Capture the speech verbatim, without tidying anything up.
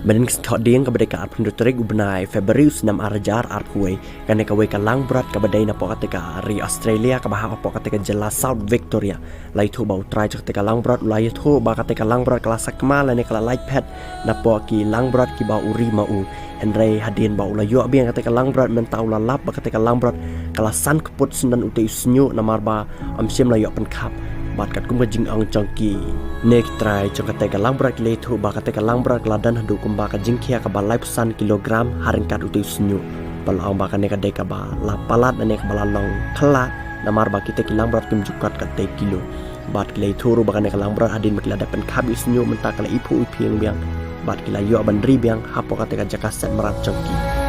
Mynhynnin ka sngi Thohdieng kaba dei ka arphew hynriew tarik u bnai February u snem ar hajar arphew wei, kane kawei ka langbrot kaba dei napoh katei ka ri Australia kaba hap hapoh katei ka jylla South Victoria, la ïathuh ba u trai jong katei ka langbrot u la ïathuh ba katei ka langbrot ka la sakma lane ka la lait phet napoh ki langbrot kiba u ri ma u. Hynrei hadien ba u la ïoh biang katei ka langbrot mynta u la lap ba katei ka langbrot ka la san kput syndon utei u shñiuh namar ba ym shym la ïoh pynkhap. Bad katkum ka jingong jong ki, ne ki trai jong katei ka langbrot ki la ïathuh ba katei ka langbrot ka la don haduh kumba ka jingkhia kaba laiphew san kilogram ha ryngkat utei u shñiuh. Ba la ong ba kane ka dei kaba la palat lane kaba la long khyllah namar ba kitei ki langbrot kim ju kot katei kilo. Bad ki la ïathuh ruh ba kane ka langbrot hadien ba ki la dep pynkhap ïa u shñiuh mynta ka la iphuh iphieng biang. Bad ki la ïoh ban ri biang hapoh katei ka jaka set mrad jong ki.